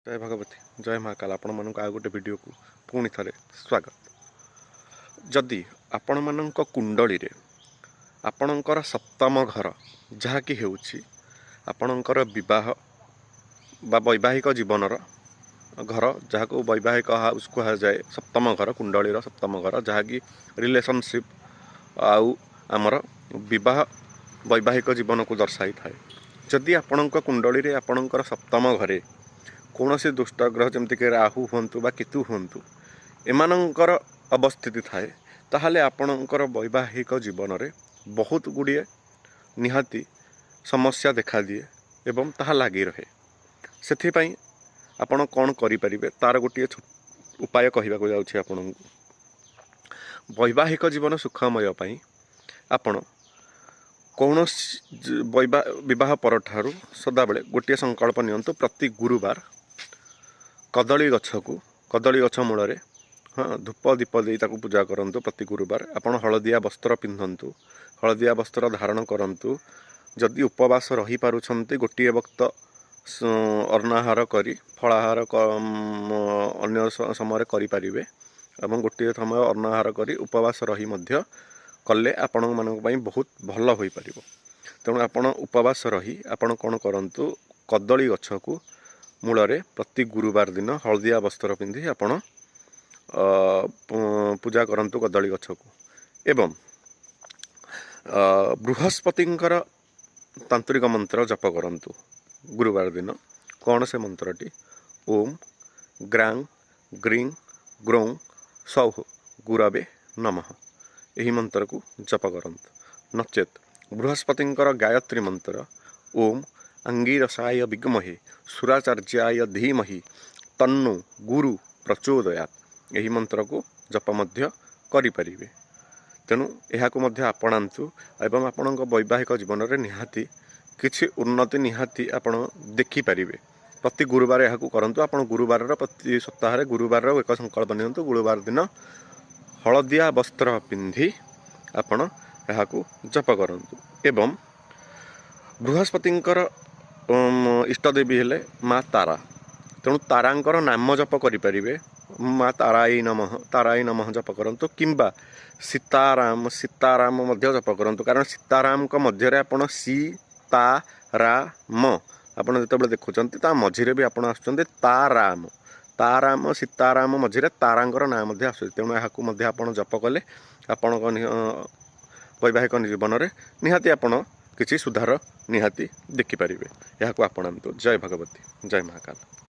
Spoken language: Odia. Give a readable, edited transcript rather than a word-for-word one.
ଜୟ ଭଗବତୀ, ଜୟ ମହାକାଲ। ଆପଣମାନଙ୍କୁ ଆଉ ଗୋଟେ ଭିଡ଼ିଓକୁ ପୁଣି ଥରେ ସ୍ୱାଗତ। ଯଦି ଆପଣମାନଙ୍କ କୁଣ୍ଡଳୀରେ ଆପଣଙ୍କର ସପ୍ତମ ଘର, ଯାହାକି ହେଉଛି ଆପଣଙ୍କର ବିବାହ ବା ବୈବାହିକ ଜୀବନର ଘର, ଯାହାକୁ ବୈବାହିକ ହାଉସ୍ କୁହାଯାଏ, ସପ୍ତମ ଘର, କୁଣ୍ଡଳୀର ସପ୍ତମ ଘର, ଯାହାକି ରିଲେସନସିପ୍ ଆଉ ଆମର ବିବାହ ବୈବାହିକ ଜୀବନକୁ ଦର୍ଶାଇଥାଏ, ଯଦି ଆପଣଙ୍କ କୁଣ୍ଡଳୀରେ ଆପଣଙ୍କର ସପ୍ତମ ଘରେ କୌଣସି ଦୁଷ୍ଟ ଗ୍ରହ, ଯେମିତିକି ରାହୁ ହୁଅନ୍ତୁ ବା କେତୁ ହୁଅନ୍ତୁ, ଏମାନଙ୍କର ଅବସ୍ଥିତି ଥାଏ, ତାହେଲେ ଆପଣଙ୍କର ବୈବାହିକ ଜୀବନରେ ବହୁତ ଗୁଡ଼ିଏ ନିହାତି ସମସ୍ୟା ଦେଖାଦିଏ ଏବଂ ତାହା ଲାଗି ରହେ। ସେଥିପାଇଁ ଆପଣ କ'ଣ କରିପାରିବେ, ତା'ର ଗୋଟିଏ ଉପାୟ କହିବାକୁ ଯାଉଛି ଆପଣଙ୍କୁ। ବୈବାହିକ ଜୀବନ ସୁଖମୟ ପାଇଁ ଆପଣ କୌଣସି ବିବାହ ପରଠାରୁ ସଦାବେଳେ ଗୋଟିଏ ସଂକଳ୍ପ ନିଅନ୍ତୁ। ପ୍ରତି ଗୁରୁବାର କଦଳୀ ଗଛକୁ, କଦଳୀ ଗଛ ମୂଳରେ, ହଁ, ଧୂପ ଦୀପ ଦେଇ ତାକୁ ପୂଜା କରନ୍ତୁ। ପ୍ରତି ଗୁରୁବାର ଆପଣ ହଳଦିଆ ବସ୍ତ୍ର ପିନ୍ଧନ୍ତୁ, ହଳଦିଆ ବସ୍ତ୍ର ଧାରଣ କରନ୍ତୁ। ଯଦି ଉପବାସ ରହିପାରୁଛନ୍ତି, ଗୋଟିଏ ବକ୍ତ ଅନ୍ନାହାର କରି ଫଳାହାର ଅନ୍ୟ ସମୟରେ କରିପାରିବେ ଏବଂ ଗୋଟିଏ ସମୟ ଅନ୍ନାହାର କରି ଉପବାସ ରହି ମଧ୍ୟ କଲେ ଆପଣମାନଙ୍କ ପାଇଁ ବହୁତ ଭଲ ହୋଇପାରିବ। ତେଣୁ ଆପଣ ଉପବାସ ରହି ଆପଣ କ'ଣ କରନ୍ତୁ, କଦଳୀ ଗଛକୁ ମୂଳରେ ପ୍ରତି ଗୁରୁବାର ଦିନ ହଳଦିଆ ବସ୍ତ୍ର ପିନ୍ଧି ଆପଣ ପୂଜା କରନ୍ତୁ କଦଳୀ ଗଛକୁ ଏବଂ ବୃହସ୍ପତିଙ୍କର ତାନ୍ତ୍ରିକ ମନ୍ତ୍ର ଜପ କରନ୍ତୁ ଗୁରୁବାର ଦିନ। କ'ଣ ସେ ମନ୍ତ୍ରଟି? ଓମ୍ ଗ୍ରାଂ ଗ୍ରୀଂ ଗ୍ରୌଁ ସୌଃ ଗୁରବେ ନମଃ। ଏହି ମନ୍ତ୍ରକୁ ଜପ କରନ୍ତୁ। ନଚେତ୍ ବୃହସ୍ପତିଙ୍କର ଗାୟତ୍ରୀ ମନ୍ତ୍ର, ଓମ୍ ଅଙ୍ଗିରସାୟ ବିଗ୍ମହେ ସୁରାଚାର୍ଯ୍ୟାୟ ଧୀମହି ତନ୍ନୋ ଗୁରୁ ପ୍ରଚୋଦୟାତ୍, ଏହି ମନ୍ତ୍ରକୁ ଜପ ମଧ୍ୟ କରିପାରିବେ। ତେଣୁ ଏହାକୁ ମଧ୍ୟ ଆପଣାନ୍ତୁ ଏବଂ ଆପଣଙ୍କ ବୈବାହିକ ଜୀବନରେ ନିହାତି କିଛି ଉନ୍ନତି ନିହାତି ଆପଣ ଦେଖିପାରିବେ। ପ୍ରତି ଗୁରୁବାର ଏହାକୁ କରନ୍ତୁ। ଆପଣ ଗୁରୁବାରର, ପ୍ରତି ସପ୍ତାହରେ ଗୁରୁବାରର ଏକ ସଂକଳ୍ପ ନିଅନ୍ତୁ। ଗୁରୁବାର ଦିନ ହଳଦିଆ ବସ୍ତ୍ର ପିନ୍ଧି ଆପଣ ଏହାକୁ ଜପ କରନ୍ତୁ। ଏବଂ ବୃହସ୍ପତିଙ୍କର ଇଷ୍ଟଦେବୀ ହେଲେ ମା ତାରା, ତେଣୁ ତାରାଙ୍କର ନାମ ଜପ କରିପାରିବେ। ମା ତାରାଇ ନମଃ, ତାରାଇ ନମଃ ଜପ କରନ୍ତୁ କିମ୍ବା ସୀତାରାମ ସୀତାରାମ ମଧ୍ୟ ଜପ କରନ୍ତୁ। କାରଣ ସୀତାରାମଙ୍କ ମଧ୍ୟରେ ଆପଣ ସି ତା ରା ମ ଆପଣ ଯେତେବେଳେ ଦେଖୁଛନ୍ତି, ତା ମଝିରେ ବି ଆପଣ ଆସୁଛନ୍ତି ତାରାମ, ତାରାମ, ସୀତାରାମ ମଝିରେ ତାରାଙ୍କର ନାଁ ମଧ୍ୟ ଆସୁଛି। ତେଣୁ ଏହାକୁ ମଧ୍ୟ ଆପଣ ଜପ କଲେ ଆପଣଙ୍କ ବୈବାହିକ ଜୀବନରେ ନିହାତି ଆପଣ କିଛି ସୁଧାର ନିହାତି ଦେଖିପାରିବେ। ଏହାକୁ ଆପଣାନ୍ତୁ। ଜୟ ଭଗବତୀ, ଜୟ ମହାକାଲ।